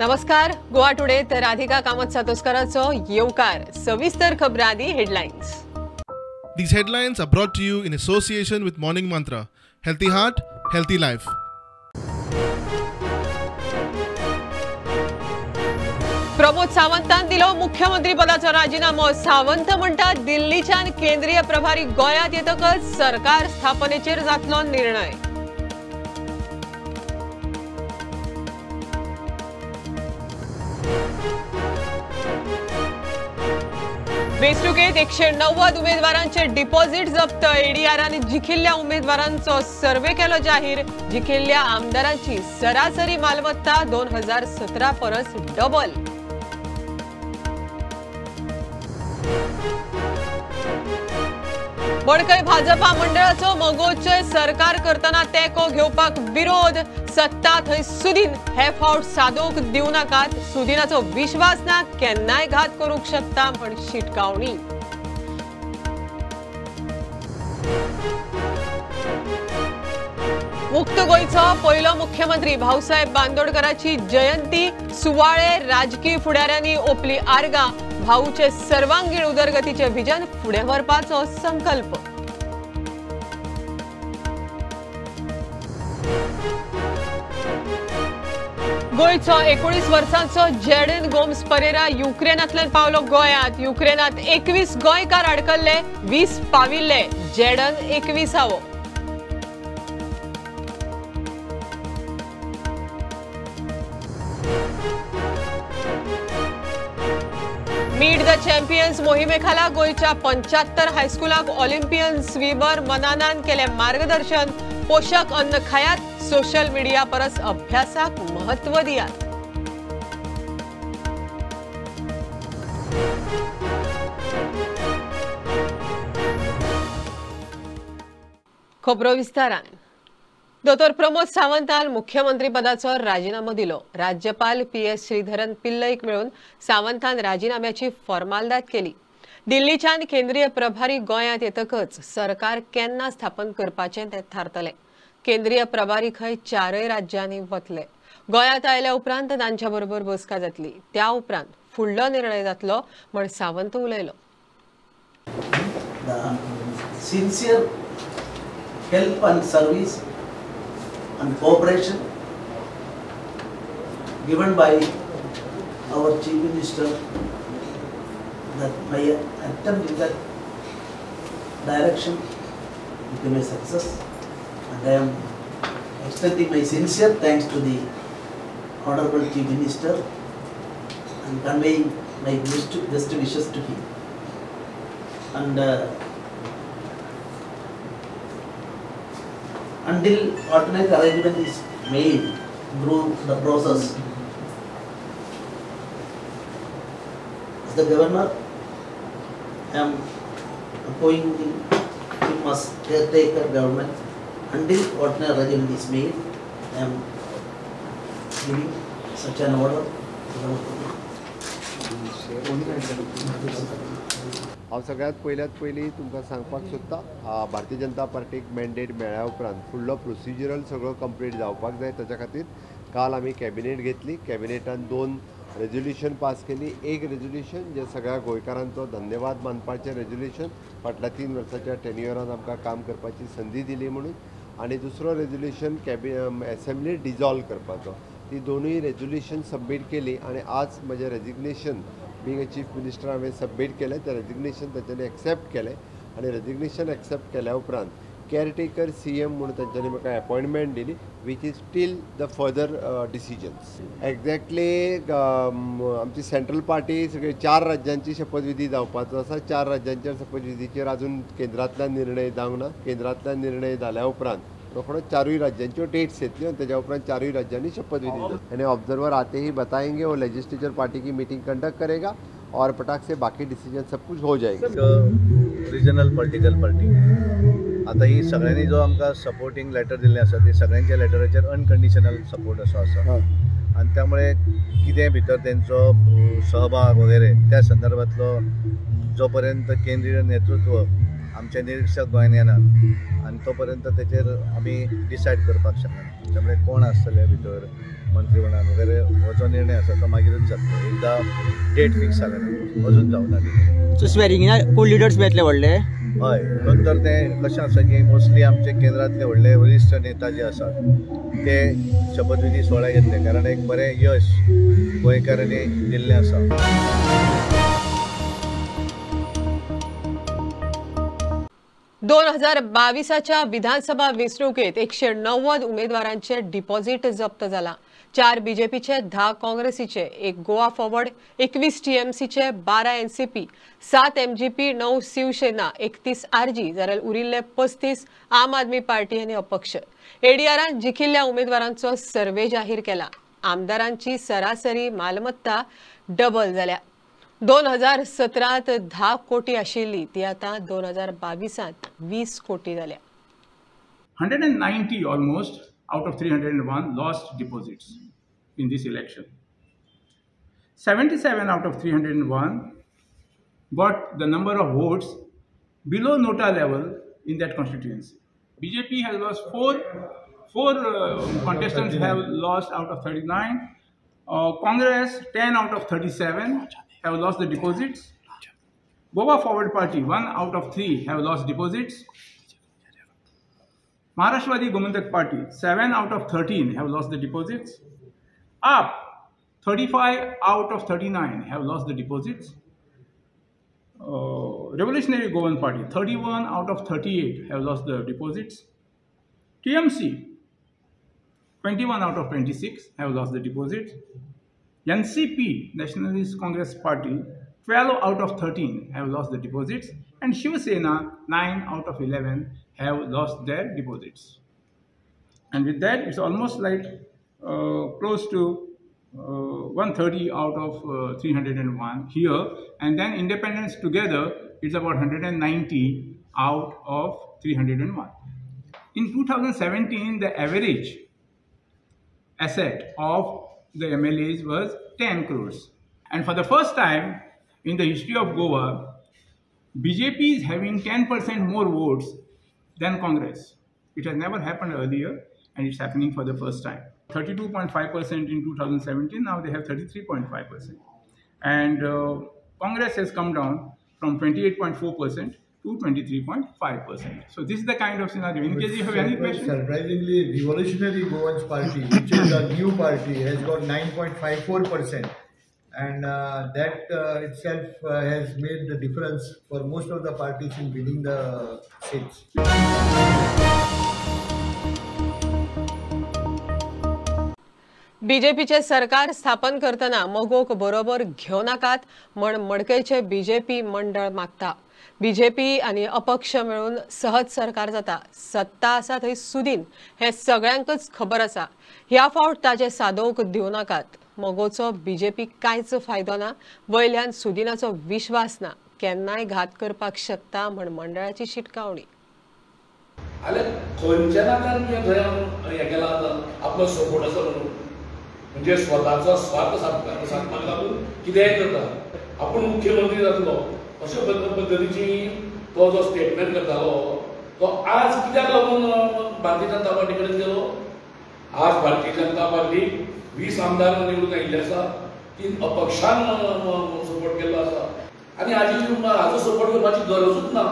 नमस्कार, गोवा टुडे तर राधिका कामत सातोस्कराचो येवकार. सविस्तर खबरां आदी headlines. These headlines are brought to you in association with Morning Mantra. Healthy heart, healthy life. Pramod सावंतान दिलो मुख्यमंत्री पदाचो राजीनामो. सावंत म्हणटात दिल्लीच्यान केंद्रीय प्रभारी गोंयांत येतकच सरकार स्थापनेचेर जातलो निर्णय. वेंचणुकेत 190 उमेदवारांचे डिपॉझिट जप्त. एडीआरान जिखिल्ल्या उमेदवारांचो सर्वे केलो जाहीर. जिखिल्ल्या आमदारांची सरासरी मालमत्ता 2017 परस डबल. मडकय भाजपा मंडळाचो मगोचे सरकार करतना तेंको घेवपाक विरोध. सत्ता थंय सुदीन हे फावट सादोवंक दिवं नाकात. सुदिनाचो विश्वास ना, केन्नाय घात करूंक शकता म्हण शिटकावणी. मुक्त गोंयचो पयलो मुख्यमंत्री भाऊसाहेब बांदोडकराची जयंती सुवाळे. राजकीय फुडाऱ्यांनी ओपली आर्गां. भाऊचे सर्वांगीण उदरगतीचे विजन फुडें व्हरपाचो संकल्प. गोंयचो 19 वर्सांचो जेडन गोम्स परेरा युक्रेनांतल्यान पावलो गोंयांत. युक्रेनांत 21 गोंयकार आडकल्ले, 20 पाविल्ले. जेडन 21आवो. मीट the champions मोहिमेखाला गोंयच्या 75 हायस्कुलांक ऑलिम्पियन स्विमर मनानान केलें मार्गदर्शन. पोशक अन्न खायात, सोशल मिडिया परस अभ्यासाक महत्व दियात. खबरो विस्तारान. दोतोर प्रमोद सावंतान मुख्यमंत्री पदाचो राजीनामो दिलो. राज्यपाल पी.एस. श्रीधरन पिल्लईक मेळून सावंतान राजीनाम्याची फॉर्मालदाद केली. दिल्लीच्यान केंद्रीय प्रभारी गोंयांत येतकच सरकार केन्ना स्थापन करपाचें तें थारतलें. केंद्रीय प्रभारी खंय चारय राज्यांनी वतले. गोंयांत आयल्या उपरांत तांच्या बरोबर बसका जातली. त्या उपरांत फुडलो निर्णय जातलो म्हण सावंत उलयलो. Sincere help and service and cooperation given by our Chief Minister, that my attempt in that direction became a success, and I am extending my sincere thanks to the Honorable Chief Minister and conveying my best wishes to him. And until alternate arrangement is made through the process, as the governor, I am appointing him as caretaker government. Until alternate arrangement is made, I am giving such an order to the government. हांव सगळ्यांत पयल्यात पयलीं तुमकां सांगपाक सोदता, भारतीय जनता पार्टीक mandate मेळ्ळ्या उपरांत फुडलो प्रोसिजरल सगळो कंप्लीट जावपाक जाय. ताच्या खातीर काल आमी कॅबिनेट घेतली. कॅबिनेटान 2 रेजोल्युशन पास केली. एक रेजोल्युशन जे सगळ्या गोंयकारांचो धन्यवाद मानपाचें रेजोल्युशन, फाटल्या 3 वर्साच्या टेन्युअरान आमकां काम करपाची संदी दिली म्हणून, आनी दुसरो रेजोल्युशन एसेंब्ली डिजॉल्व करपाचो. ती दोनूय रेजोल्युशन सबमीट केली आनी आज म्हजें resignation being a chief minister हांवें सबमीट केलें. तें रेजिग्नेशन तांच्यांनी एक्सेप्ट केलें आनी रेजिग्नेशन एक्सेप्ट केल्या उपरांत केअरटेकर सी एम म्हणून तांच्यांनी म्हाका अपॉयंटमेंट दिली, which is till the further decisions. Exactly आमची सेंट्रल पार्टी सगळे 4 राज्यांची शपथविधी जावपाचो आसा. 4 राज्यांच्या शपथविधीचेर अजून केंद्रांतल्यान निर्णय जावंक ना. केंद्रांतल्यान निर्णय जाल्या उपरांत रोखडो 4 राज्यांच्यो डेट्स येतल्यो आनी तेज्या उपरांत 4 राज्यांनी शपथविधी जातली. आनी ऑब्जर्वर आते ही बताएंगे, वो लेजिस्लेचर पार्टी की मीटिंग कंडक्ट करेगा और पटाक से बाकी डिसीजन सब कुछ हो जाएगा. रिजनल पॉलिटिकल पार्टी आतां ही सगळ्यांनी जो आमकां सपोर्टींग लेटर दिल्लें आसा ते सगळ्यांच्या लेटराचेर अनकंडिशनल सपोर्ट असो आसा आनी त्यामुळे कितें भितर तेंचो सहभाग वगैरे त्या संदर्भातलो जो पर्यंत केंद्रीय नेतृत्व आमचे निरीक्षक गोंयान येना आनी तो पर्यंत तेचेर आमी डिसायड करपाक शकना. त्यामुळे कोण आसतले भितर मंत्री म्हणून वगैरे हो जो निर्णय आसा तो मागीरूच जातलो, एकदां डेट फिक्स जाले ना, अजून जावना ती. सो स्वेरिंग कोण लिडर्स बी येतले व्हडले? हय, नंतर तें कशें आसा की मोस्टली आमचे केंद्रांतले व्हडले वरिश्ठ नेता जे आसात ते शपथविधी सुवाळ्याक येतले, कारण एक बरें यश गोंयकारांनी दिल्लें आसा. दोन 2022च्या विधानसभा वेंचणुकेत 190 उमेदवारांचे डिपॉझिट जप्त जाला. 4 बीजेपीचे, 10 काँग्रेसीचे, 1 गोवा फॉरवर्ड, 21 टीएमसीचे, 12 एनसीपी, 7 एमजीपी, 9 शिवसेना, 31 आरजी, जाल्यार उरिल्ले 35 आम आदमी पार्टी आनी अपक्ष. एडीआरान जिखिल्ल्या उमेदवारांचो सर्वे जाहीर केला. आमदारांची सरासरी मालमत्ता डबल जाल्या. 2017 10 कोटी आशिल्ली ती आता 2022 20 कोटी जाल्या. 190 almost out of 301 lost deposits in this election. 77 out of 301 got the number of votes below NOTA level in that constituency. BJP has lost four contestants have lost out of 39. Congress 10 out of 37 have lost the deposits. Goa Forward Party 1 out of 3 have lost deposits. Maharashtrawadi Gomantak Party 7 out of 13 have lost the deposits. AAP 35 out of 39 have lost the deposits. Revolutionary Goan Party 31 out of 38 have lost the deposits. TMC 21 out of 26 have lost the deposits. NCP, Nationalist Congress Party, 12 out of 13 have lost the deposits, and Shiv Sena, 9 out of 11 have lost their deposits. And with that, it's almost like close to 130 out of 301 here, and then independents together, it's about 190 out of 301. In 2017, the average asset of the MLAs was 10 crores. And for the first time in the history of Goa, BJP is having 10% more votes than Congress. It has never happened earlier, and it's happening for the first time. 32.5% in 2017, now they have 33.5%. And Congress has come down from 28.4% to 23.5%. So this is the kind of scenario. In case you have any question. Surprisingly, Revolutionary Goans Party, which is a new party, has got 9.54%. And that itself has made the difference for most of the parties in winning the seats. बीजेपीचे सरकार स्थापन करतना मगोक बरोबर घेवं नाकात म्हण मडकयचे BJP मंडळ मागता. BJP आनी अपक्ष मेळून सहज सरकार जाता. सत्ता आसा थंय सुदीन हें सगळ्यांकच खबर आसा. ह्या फावट ताचे सादोवंक दिवं नाकात. मगोचो बीजेपी कांयच फायदो ना, वयल्यान सुदिनाचो विश्वास ना, केन्नाय घात करपाक शकता म्हण मंडळाची शिटकावणी. खंयच्या नात्यान तुवें थंय हें केलां आतां आपलो सपोर्ट आसा म्हणून, म्हणजे स्वताचो स्वार्थ सादपाक लागून कितेंय करता, आपूण मुख्यमंत्री जातलो अशे पद्दतीची तो जो स्टेटमेंट करतालो तो आज कित्याक लागून भारतीय जनता पार्टी कडेन गेलो? आज भारतीय जनता पार्टी 20 आमदार निवडून आयिल्ले आसा, 3 अपक्षान सपोर्ट केल्लो आसा आनी हाजो सपोर्ट करपाची गरजूच ना.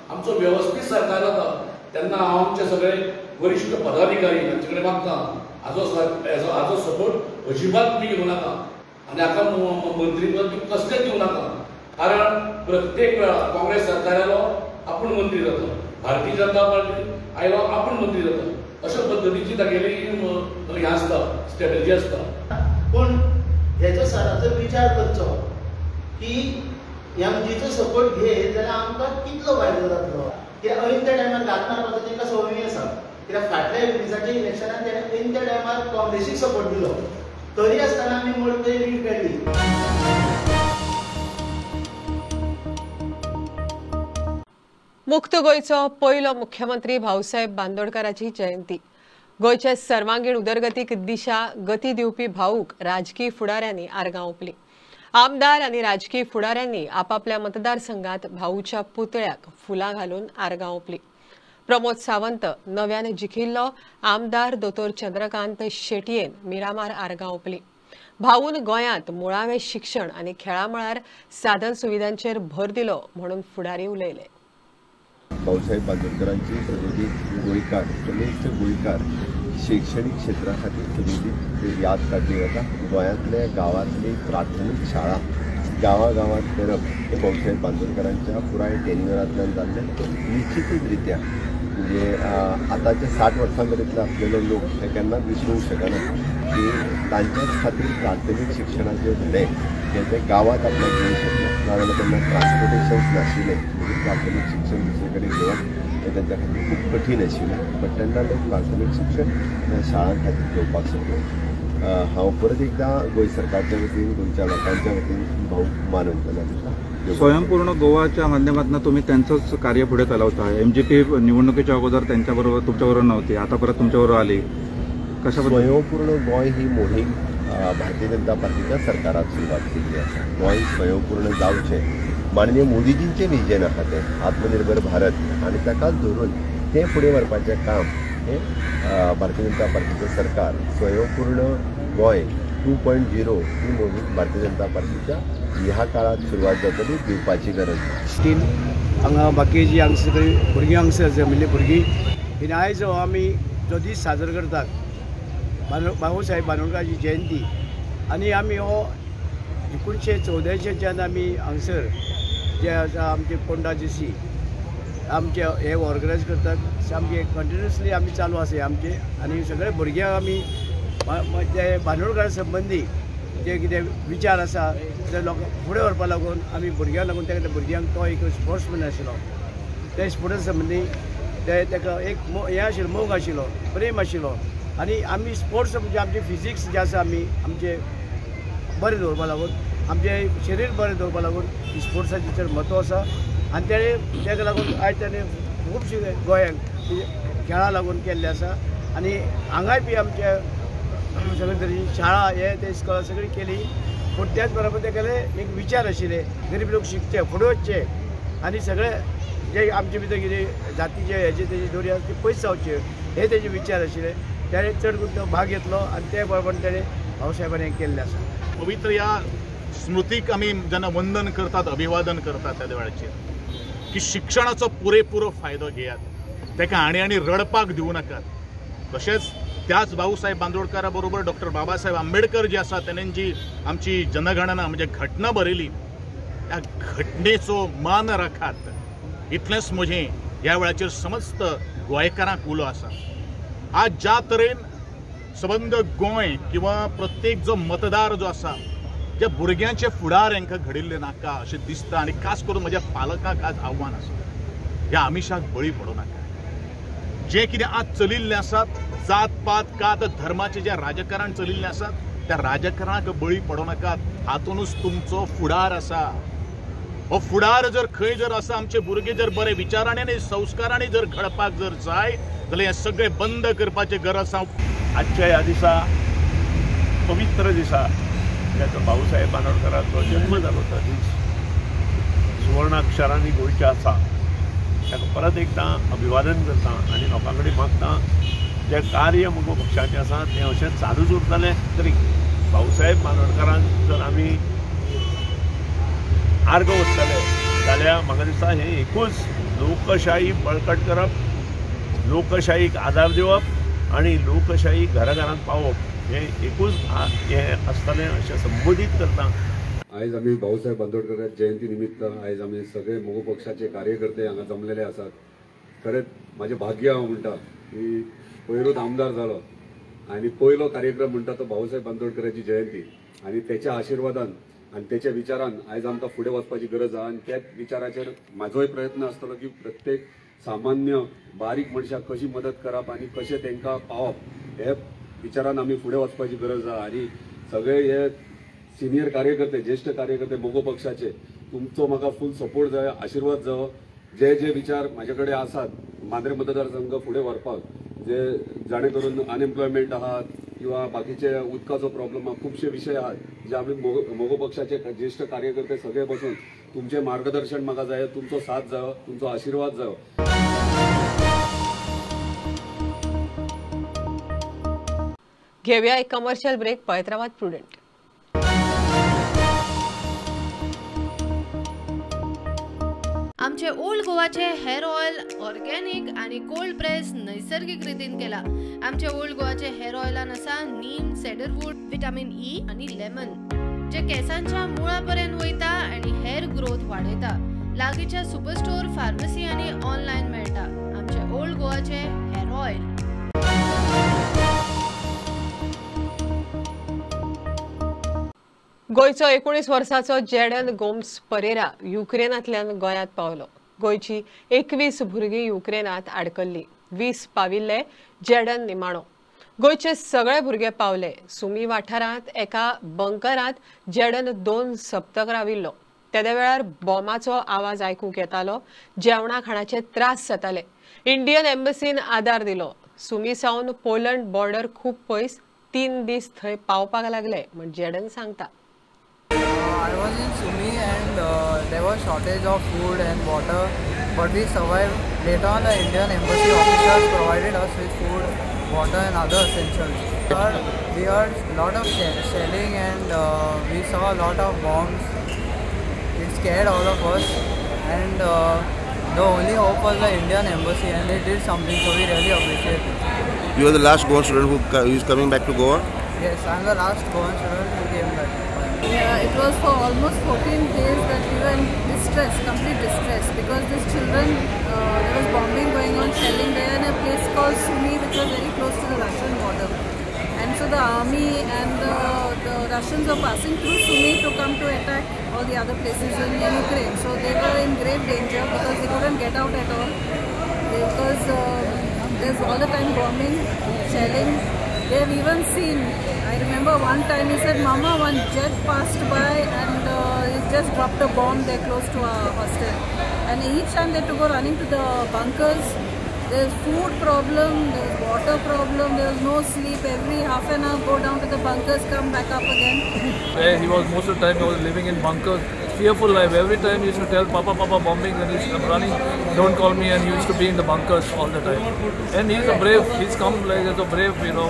आमचो वेवस्थीत सरकार जाता तेन्ना हांव आमचे सगळे वरिश्ठ पदाधिकारी हांचे कडेन मागता हाजो सपोर्ट अजिबात तुमी घेवं नाका आनी हाका मंत्रीपद बी कसलेंच दिवं नाका, कारण प्रत्येक वेळा काँग्रेस सरकार आयलो आपूण मंत्री जाता, भारतीय जनता पार्टी आयलो आपूण मंत्री जाता, अशा पद्दतीची तागेली हें आसता, स्ट्रेटजी आसता. पूण हेचो सराचो विचार करचो की एमजीचो सपोर्ट घेत जाल्यार आमकां कितलो फायदो जातलो. कित्याक ऐन त्या टायमार घात मारपाचो तांकां संवय आसा. कित्याक फाटल्या एमजीच्या इलेक्शनान तेणें ऐन त्या टायमार काँग्रेसीक सपोर्ट दिलो, तरी आसतना आमी मडकय लीड काडली. मुक्त गोंयचो पयलो मुख्यमंत्री भाऊसाहेब बांदोडकराची जयंती. गोंयचे सर्वांगीण उदरगतीक दिशा गती दिवपी भाऊक राजकीय फुडाऱ्यांनी आर्गां ओंपली. आमदार आनी राजकीय फुडाऱ्यांनी आपापल्या मतदारसंघात भाऊच्या पुतळ्याक फुलां घालून आर्गां ओंपली. प्रमोद सावंत नव्यान जिखिल्लो आमदार दोतोर चंद्रकांत शेटयेन मिरामार आर्गां ओंपली. भाऊन गोंयांत मुळावें शिक्षण आनी खेळा मळार साधन सुविधांचेर भर दिलो म्हणून फुडारी उलयले. भाऊसाहेब बांदोडकरांची सदोदीत गोंयकार, समेस्त गोंयकार शैक्षणिक क्षेत्रा खातीर सदोदीत याद काडली वता. गोंयांतल्या गांवांतली प्राथमीक शाळा गांवागांवांत करप हे भाऊसाहेब बांदोडकरांच्या पुराय टेन्युअरांतल्यान जाल्लें. निश्चितूच रित्या म्हणजे आतांच्या 60 वर्सां मेरेन आसलेले लोक हे केन्नाच विसरूंक शकना की तांच्याच खातीर प्राथमीक शिक्षणाचे धडे हे ते गांवांत आपल्याक घेवंक शकले. नाजाल्यार तेन्ना ट्रान्सपोर्टेशन्स नाशिल्लें, म्हणजे प्राथमीक शिक्षण दुसरे कडेन घेवप हें तांच्या खातीर खूब कठीण आशिल्लें. बट तेन्ना लोक प्राथमीक शिक्षण शाळां खातीर घेवपाक शकले. हांव परत एकदां गोंय सरकारच्या वतीन, गोंयच्या लोकांच्या वतीन भाऊ मानवंदना दिता. स्वयंपूर्ण गोवाच्या माध्यमातून तुम्ही त्यांचंच कार्य पुढे चालवता. एमजीपी निवडणुकीच्या अगोदर त्यांच्याबरोबर तुमच्याबरोबर नव्हती, आता परत तुमच्याबरोबर आली. कशा स्वयंपूर्ण गोंय ही मोहीम भारतीय जनता पार्टीच्या सरकारात सुरवात केल्ली आसा. गोंय स्वयंपूर्ण जावचें माननीय मोदीजींचें विजन आसा तें आत्मनिर्भर भारत, आनी ताकाच धरून तें फुडें व्हरपाचें काम हें भारतीय जनता पार्टीचें सरकार स्वयंपूर्ण गोंय 2.0 ही मोहीम भारतीय जनता पार्टीच्या ह्या काळात सुरवात जातली दिवपाची गरज ना. तीन हांगा बाकी जी हांगा सगळीं भुरगीं हांगसर जमिल्लीं भुरगीं आनी आयज आमी जो दीस साजरो करतात बाबूसाहेब बांदोडकराची जयंती, आनी आमी हो 1984च्यान आमी हांगसर जे आसा आमचे पोंडा जीसी आमचे हे ऑर्गनायज करतात. सामके कंटिन्युअसली आमी चालू आसा आमचे, आनी सगळे भुरग्यांक आमी ते बांदोडकरा संबंदी जे कितें विचार आसा ते लोकांक फुडें व्हरपा लागून आमी भुरग्यांक लागून ते भुरग्यांक तो एक स्पोर्ट्समॅन आशिल्लो, ते स्पोर्ट्सा संबंदी ते ताका एक हें आशिल्लो, मोग आशिल्लो, प्रेम आशिल्लो. आनी आमी स्पोर्ट्स म्हणजे आमचे फिजिक्स जे आसा आमी आमचे बरें दवरपा लागून, आमचें शरीर बरें दवरपा लागून स्पोर्ट्साचें चड म्हत्व आसा. आनी तेणें ताका लागून आयज तेणें खुबशे गोंयांक खेळा लागून केल्लें आसा. आनी हांगाय बी आमच्या सगळे तरेची शाळा हे ते इस्कॉलां सगळीं केली, पूण त्याच बरोबर तेगेले एक विचार आशिल्ले गरीब लोक शिकचे, फुडें वचचे आनी सगळे जे आमचे भितर कितें जातीचे हेजे तेजे दोरी आसा ते पयस जावचे, हे तेजे विचार आशिल्ले. तेणें चड करून तो भाग घेतलो आनी ते बरोबर तेणें भाऊसाहेबांनी हें केल्लें आसा. पवित्र ह्या स्मृतीक आमी जेन्ना वंदन करतात, अभिवादन करतात त्या वेळाचेर की शिक्षणाचो पुरेपुरो फायदो घेयात, ताका आनी आनी रडपाक दिवं नाकात. तशेंच त्याच भाऊसाहेब बांदोडकरा बरोबर डॉक्टर बाबासाहेब आंबेडकर जे आसा तेणें जी आमची जनगणना म्हणजे घटना बरयली त्या घटनेचो मान राखात, इतलेंच म्हजें ह्या वेळाचेर समस्त गोंयकारांक उलो आसा. आज ज्या तरेन सबंद गोंय किंवा प्रत्येक जो मतदार जो आसा ज्या भुरग्यांचे फुडार हांकां घडिल्ले नाका अशें दिसता, आनी खास करून म्हज्या पालकांक आज आव्हान आसा, ह्या आमिशाक बळी पडूं नाका. जें कितें आज चलिल्लें आसा जात पात कात धर्माचें जें राजकारण चलिल्लें आसा त्या राजकारणाक बळी पडूं नाकात. हातूनच तुमचो फुडार आसा. हो फुडार जर खंय जर आसा, आमचे भुरगे जर बरे विचारांनी आनी संस्कारांनी जर घडपाक जर जाय जाल्यार हें सगळें बंद करपाची गरज आसा. आजच्या ह्या दिसा, पवित्र दिसा, ज्याचो भाऊसाहेब बांदोडकराचो जन्म जालो तो दीस सुवर्णाक्षरांनी गोंयच्या आसा, ताका परत एकदां अभिवादन करता आनी लोकां कडेन मागता जें कार्य मुगो पक्षाचें आसा तें अशें चालूच उरतलें. तरी भाऊसाहेब बांदोडकरान जर आमी आर्गां ओंपतले जाल्यार म्हाका दिसता हें एकूच लोकशाही बळकट करप, लोकशाहीक आदार दिवप आनी लोकशाही घराघरांत पावोवप हें एकूच हें आसतलें अशें संबोधीत करता. आयज आमी भाऊसाहेब बांदोडकर जयंती निमित्त आयज आमी सगळे मगो पक्षाचे कार्यकर्ते हांगा जमलेले आसात. खरेंच म्हाजें भाग्य हांव म्हणटा की पयरूच आमदार जालो आनी पयलो कार्यक्रम म्हणटा तो भाऊसाहेब बांदोडकराची जयंती, आनी तेच्या आशिर्वादान आनी तेच्या विचारान आयज आमकां फुडें वचपाची गरज आसा. आनी त्याच विचाराचेर म्हाजोय प्रयत्न आसतलो की प्रत्येक सामान्य बारीक मनशाक कशी मदत करप आनी कशें तांकां पावप हे विचारान आमी फुडें वचपाची गरज आसा. आनी सगळे हे सिनियर कार्यकर्ते, ज्येष्ठ कार्यकर्ते मगो पक्षाचे, तुमचो म्हाका फूल सपोर्ट जाय, आशिर्वाद जावो. जे जे विचार म्हाजे कडेन आसात मांद्रे मतदारसंघ फुडें व्हरपाक, जे जाणे करून अनएम्प्लॉयमेंट आहात किंवा बाकीचे उदकाचो प्रॉब्लम आहा, खुबशे विशय आहात जे आमी मगो पक्षाचे ज्येष्ठ कार्यकर्ते सगळे बसून तुमचें मार्गदर्शन म्हाका जाय, तुमचो साथ जायो, तुमचो आशिर्वाद जायो. घेवया एक कमर्शियल ब्रेक. पळयत रावात प्रुडंट. आमचे ओल्ड गोवाचे हेअर ऑयल ऑर्गेनिक आणि कोल्ड प्रेस नैसर्गिक रितीन केला. आमचे ओल्ड गोवाचे हेअर ऑयलान आसा नीम, सेडरवूड, विटामिन ई आणि लेमन, जे केसांच्या मुळापर्यंत वयता आणि हेअर ग्रोथ वाडयता. लागींच्या सुपरस्टोर, फार्मसी आणि ऑनलायन मेळटा. आमचे ओल्ड गोवाचे हेअर ऑयल. गोंयचो 19 वर्साचो जेडन गोम्स परेरा युक्रेनांतल्यान गोंयांत पावलो. गोंयची 21 भुरगीं युक्रेनांत आडकल्ली. 20 पाविल्ले जेडन निमाणो. गोंयचे सगळे भुरगे पावले. सुमी वाठारांत एका बंकरांत जेडन 2 सप्तक राविल्लो. तेदे वेळार बॉमाचो आवाज आयकूंक येतालो. जेवणा खाणाचे त्रास जाताले. इंडियन एम्बसीन आदार दिलो. सुमी सावन पोलंड बॉर्डर खूब पयस. 3 दीस थंय पावपाक लागले म्हण जेडन सांगता. I was in Sumy and there was shortage of food and water, but we survived. Later on, the Indian embassy officers provided us with food, water and other essentials. We heard a lot of shelling and we saw a lot of bombs. It scared all of us, and the only hope was the Indian embassy, and they did something, so we really appreciate it. You are the last Goan student who is coming back to Goa? Yes, I am the last Goan student who came back. Yeah, it was for almost 14 days that we were in distress, complete distress, because these children, there was bombing going on, shelling there in a place called Sumy, which was very close to the Russian border. And so the army and the Russians were passing through Sumy to come to attack all the other places in Ukraine. So they were in grave danger because they couldn't get out at all, because there's all the time bombing, shelling. They have even seen, I remember one time he said, Mama, one jet passed by and it just dropped a bomb there close to our hostel. And each time they had to go running to the bunkers. There's food problem, there's water problem, there was no sleep. Every half an hour go down to the bunkers, come back up again. Where he was most of the time, he was living in bunkers. Fearful life. Every time he used to tell Papa, Papa, bombing, and he's running, don't call me, and he used to be in the bunkers all the time. And he's a brave, he's come like as a brave, you know,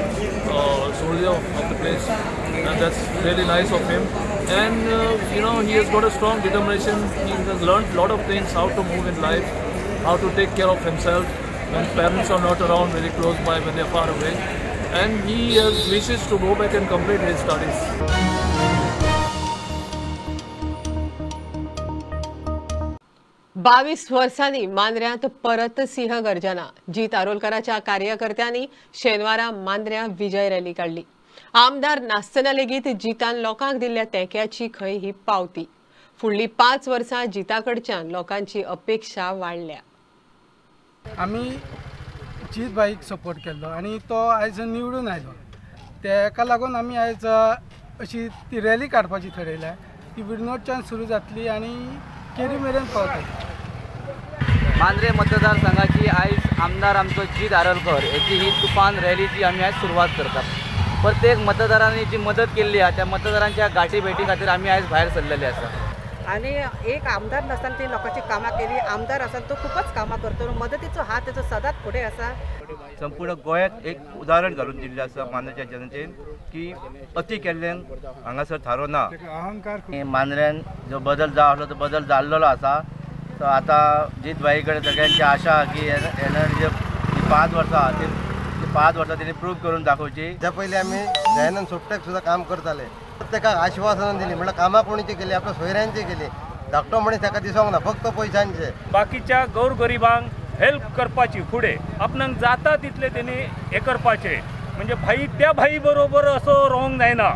soldier of the place, and that's really nice of him. And you know, he has got a strong determination. He has learned a lot of things, how to move in life, how to take care of himself when parents are not around, very close by, when they're far away. And he has wishes to go back and complete his studies. 22 वर्सांनी मांद्र्यांत परत सिंह गर्जना. जीत आरोलकराच्या कार्यकर्त्यांनी शेनवारा मांद्र्यां Vijay rally काडली. आमदार नासतना लेगीत जितान लोकांक दिल्ल्या तेंक्याची खंय ही पावती. फुडली 5 वर्सां जिता कडच्यान लोकांची अपेक्षा वाडल्या. आमी जीत भाईक सपोर्ट केल्लो आनी तो आयज निवडून आयलो. तेका लागून आमी आयज अशी ती रॅली काडपाची थरयल्या. ती विर्नोडच्यान सुरू जातली आनी केरी मेरेन पावतली. मांद्रे मतदारसंघाची आयज आमदार आमचो जीत आरोलकर हेची ही तुफान रॅलीची आमी आयज सुरवात करतात. प्रत्येक मतदारांनी जी मदत केल्ली आसा त्या मतदारांच्या गाठी भेटी खातीर आमी आयज भायर सरलेले आसा. आनी एक आमदार नासतना ती लोकांची कामां केली. आमदार आसतना तो खूबच कामां करता, मदतीचो हात तेचो सदांच फुडें आसा. संपूर्ण गोंयांत एक उदाहरण घालून दिल्लें आसा मांद्रेच्या जनतेन की अती केल्ल्यान हांगासर थारो ना. मांद्र्यान जो बदल जाय आसलो तो बदल जाल्लो आसा. सो आतां जीत भाई कडेन सगळ्यांची आशा की येणारी जे 5 वर्सां ती 5 वर्सां तेणी प्रूव करून दाखोवची. त्या पयलीं आमी दयानंद सोपट्याक सुद्दां काम करताले. ताका आश्वासनां दिली, म्हणल्यार कामां कोणीची केली, आपल्या सोयऱ्यांची केली. धाकटो मनीस ताका दिसोंक ना, फक्त पयशांचे. बाकीच्या गोरगरिबांक हेल्प करपाची फुडें आपणाक जाता तितले तेणी हें करपाचें. म्हणजे भाई त्या भाई बरोबर असो रोंग जायना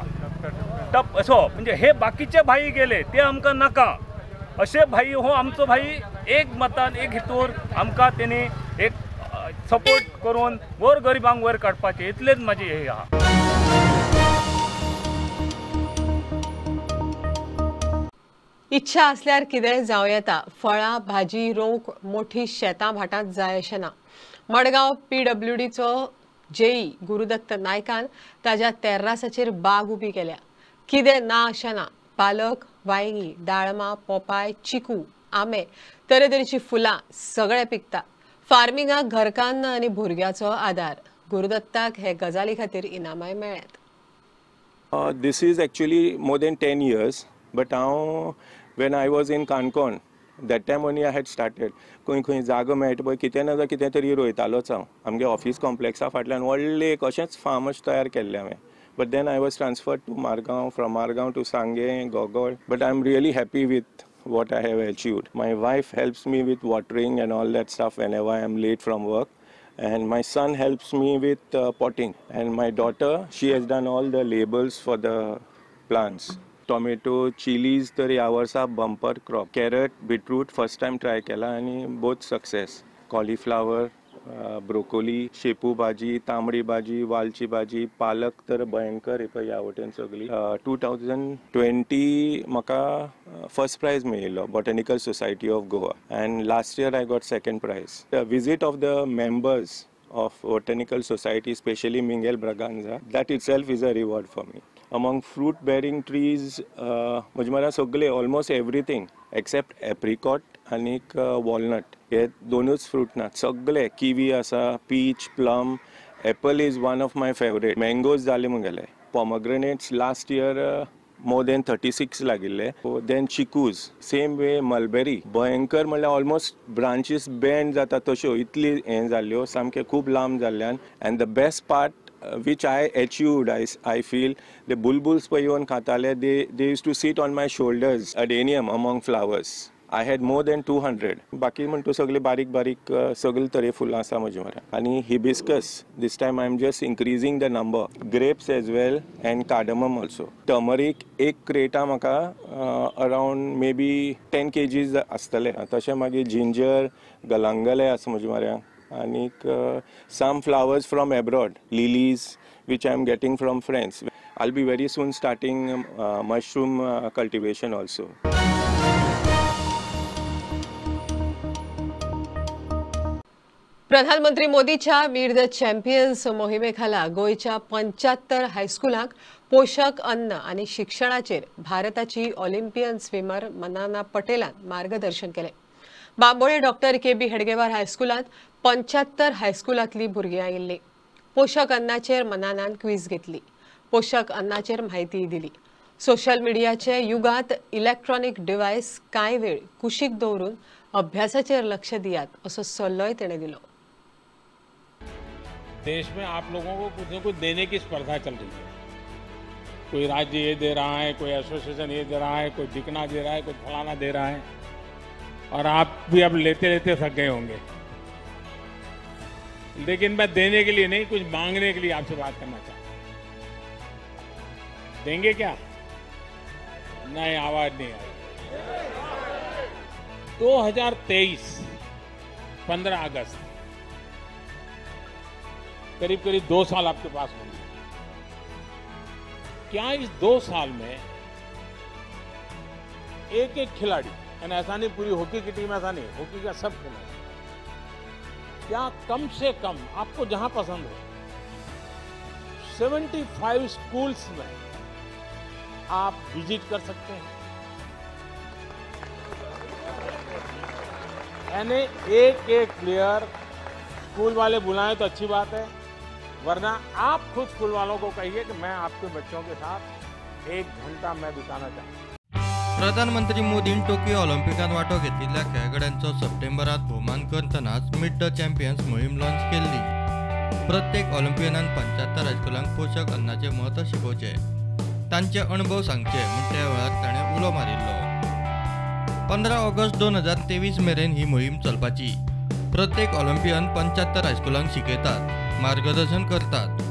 टप असो, म्हणजे हे बाकीचे भाई गेले ते आमकां नाका अशे भाई. हो आमचो भाई एक मतान एक हितूर आमकां तेणी एक सपोर्ट करून गोर गरिबांक वयर काडपाचें, इतलेंच म्हाजें हें आहा. इच्छा असल्यार कितेंय जावं येता. फळां भाजी रोवंक मोठी शेतां भाटांत जाय अशें ना. मडगांव पीडब्ल्यूडीचो जेई गुरुदत्त नायकान ताज्या तेर्रासाचेर बाग उबी केल्या. कितें ना अशें ना. पालक, वांयगीं, दाळमां, पोपाय, चिकू, आंबे, तरेतरेची फुलां सगळें पिकता. फार्मिंगाक घरकान्न आनी भुरग्याचो आदार. गुरुदत्ताक हे गजाली खातीर इनामाय मेळ्ळ्यात. This is actually more than 10 years, but हांव when I was in Canacona that time only I had started. खंय खंय जागो मेळटा पळय कितें ना कितें तरी रोयतालोच हांव. आमगे ऑफीस कॉम्प्लेक्सा फाटल्यान व्हडलें एक अशेंच फार्म अशें तयार केल्लें हांवें. But then I was transferred to Margao, from Margao to Sanguem, Gogol. But I am really happy with what I have achieved. My wife helps me with watering and all that stuff whenever I am late from work. And my son helps me with potting. And my daughter, she has done all the labels for the plants. Tomato, chilies तर ह्या वर्सा bumper crop. Carrot, beetroot first time try केला आनी both success. Cauliflower, broccoli, शेपू भाजी, तांबडी भाजी, वालची भाजी, पालक तर भयंकर हे पळय ह्या वटेन सगळी. 2020 म्हाका फर्स्ट प्रायज मेळिल्लो botanical society of Goa, and last year I got second prize. The visit of the members of botanical society, specially Mingel Braganza, that itself is a reward for me. Among fruit bearing trees म्हजे म्हऱ्या सगळे almost everything accept apricot आनीक walnut, हे दोनूच fruit ना. सगळे kiwi आसा, peach, plum, apple is one of my favourite. Mangoes जाले मुगेले. Pomegranates last year more than 36 लागिल्ले. Then chikoos, same way mulberry भयंकर म्हणल्यार ऑलमोस्ट ब्रांचीस बेंड जाता तश्यो, इतली हें जाल्ल्यो सामके खूब लांब जाल्ल्यान. And the best part which I achieved, I feel, the bulbuls पळय येवन खाताले, they used to sit on my shoulders. Adenium among flowers I had more than 200. बाकी म्हणटो सगळे बारीक बारीक सगळे तरे फुलां आसा म्हजे म्हऱ्यान. आनी hibiscus, this time I am just increasing the number. Grapes as well and cardamom also. Turmeric एक क्रेटा म्हाका around may be 10 kgs आसतले. तशें मागीर जिंजर, गलांगले आसा म्हजे म्हऱ्यान. आनीक some flowers from abroad, lilies which I am getting from friends. I will be very soon starting mushroom cultivation also. प्रधानमंत्री मोदीच्या मीट the champions मोहिमेखाला गोंयच्या 75 हायस्कुलांक पोशक अन्न आनी शिक्षणाचेर भारताची ऑलिम्पियन स्विमर मनाना पटेलान मार्गदर्शन केलें. बांबोळे डॉक्टर के बी हेडगेवार हायस्कुलांत 75 हायस्कुलांतली भुरगीं आयिल्लीं. पोशक अन्नाचेर मनानान क्वीज घेतली, पोशक अन्नाचेर म्हायती दिली. सोशल मिडियाचे युगांत इलेक्ट्रॉनिक डिव्हायस कांय वेळ कुशीक दवरून अभ्यासाचेर लक्ष दियात असो सल्लोय तेणें दिलो. देश में आप लोगों को कुछ न कुछ देने की स्पर्धा चल रही है. कोई राज्य ये दे रहा है, कोई एसोसिएशन ये दे रहा है, कोई दिखना दे रहा है, कोई फलाना दे रहा है, और आप भी अब लेते लेते थक गए होंगे. लेकिन मैं देने के लिए नहीं, कुछ मांगने के लिए आपसे बात करना चाहता हूं. देंगे क्या? नहीं, आवाज नहीं आई. 2023 15 अगस्त, करीब करीब 2 साल आपके पास होंगे. क्या इस 2 साल में एक एक खिलाड़ी, यानी ऐसा नहीं पूरी हॉकी की टीम, ऐसा नहीं, हॉकी का सब खिलाड़ी, क्या कम से कम आपको जहां पसंद हो 75 स्कूल्स में आप विजिट कर सकते हैं? यानी एक एक प्लेयर स्कूल वाले बुलाएं तो अच्छी बात है, वरना आप खुद स्कूल वालों को कहिए कि मैं आपके बच्चों के साथ 1 घंटा मैं बिताना चाहता हूं. प्रधानमंत्री मोदीन टोकियो ऑलिम्पिकांत वांटो घेतिल्ल्या खेळगड्यांचो सप्टेंबरांत भोवमान करतनाच मीट the champions मोहीम लॉन्च केल्ली. प्रत्येक ऑलिम्पियनान 75 हायस्कुलांक पोशक अन्नाचें म्हत्व शिकोवचें, तांचे अणभव सांगचे म्हूण त्या वेळार ताणें उलो मारिल्लो. 15 ऑगस्ट 2023 मेरेन ही मोहीम चलपाची. प्रत्येक ऑलिम्पियन 75 हायस्कुलांक शिकयतात, मार्गदर्शन करतात.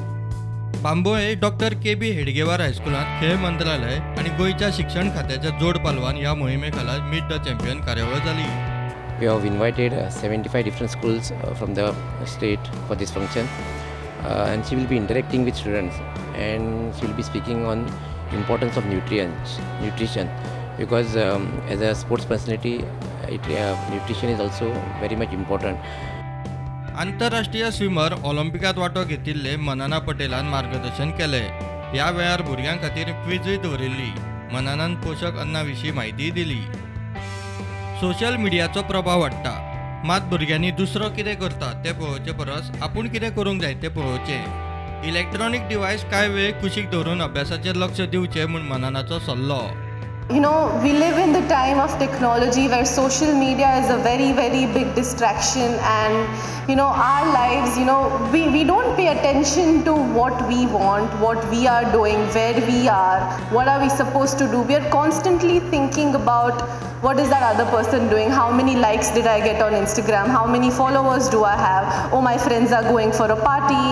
बांबोळे डॉक्टर के बी हेडगेवार हायस्कुलांत खेळ मंत्रालय आनी गोंयच्या शिक्षण खात्याच्या जोड पालवान ह्या मोहिमे खाला मीट the champion कार्यावळ जाली. We have invited 75 different schools from the state for this function, and she will be interacting with students and she will be speaking on importance of nutrition, because as a sports personality, nutrition is also very much important. आंतरराष्ट्रीय swimmer ऑलिम्पिकांत वांटो घेतिल्ले मनाना पटेलान मार्गदर्शन केलें. ह्या वेळार भुरग्यां खातीर क्विजूय दवरिल्ली. मनानान पोशक अन्ना विशीं म्हायतीय दिली. सोशल मिडियाचो प्रभाव वाडटा, मात भुरग्यांनी दुसरो कितें करता तें पळोवचे परस आपूण कितें करूंक जाय तें पळोवचें. इलेक्ट्रॉनीक डिवायस कांय वेळ कुशीक दवरून अभ्यासाचेर लक्ष दिवचें म्हूण मनानाचो सल्लो. You know, we live in the time of technology where social media is a very, very big distraction, and you know, our lives, you know, we don't pay attention to what we want, what we are doing, where we are, what are we supposed to do. We are constantly thinking about what is that other person doing, how many likes did I get on Instagram, how many followers do I have, oh, my friends are going for a party,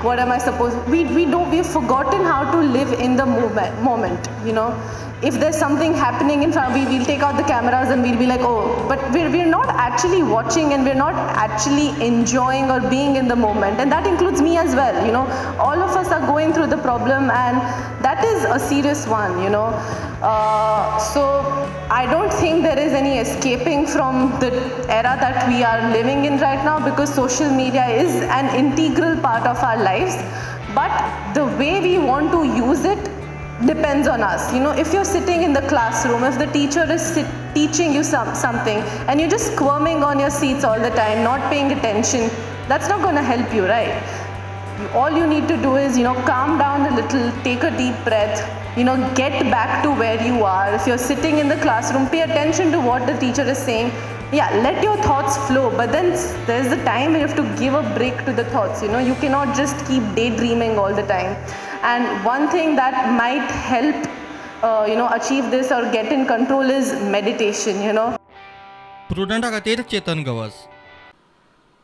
what am I supposed, we've forgotten how to live in the moment, you know. If there's something happening in front, we'll take out the cameras and we'll be like, oh, but we're not actually watching and we're not actually enjoying or being in the moment. And that includes me as well, you know. All of us are going through the problem, and that is a serious one, you know. So I don't think there is any escaping from the era that we are living in right now, because social media is an integral part of our lives. But the way we want to use it depends on us. You know, if you're sitting in the classroom, if the teacher is teaching you something and you're just squirming on your seats all the time, not paying attention, that's not going to help you, right? All you need to do is, you know, calm down a little, take a deep breath, you know, get back to where you are. If you're sitting in the classroom, pay attention to what the teacher is saying. Yeah, let your thoughts flow, but then there's a time where you have to give a break to the thoughts. You know, you cannot just keep daydreaming all the time. And one thing that might help, you know, achieve this or get in control is meditation, you know. प्रुडंटा खातीर चेतन गवस.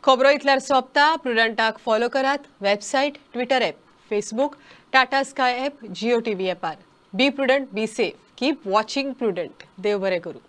खबरो इतल्यार सोंपता. प्रुडंटाक follow करात website, Twitter app, Facebook, Tata Sky app, Jio TV ॲपार. Be prudent, be safe, keep watching Prudent. देव बरें करूं.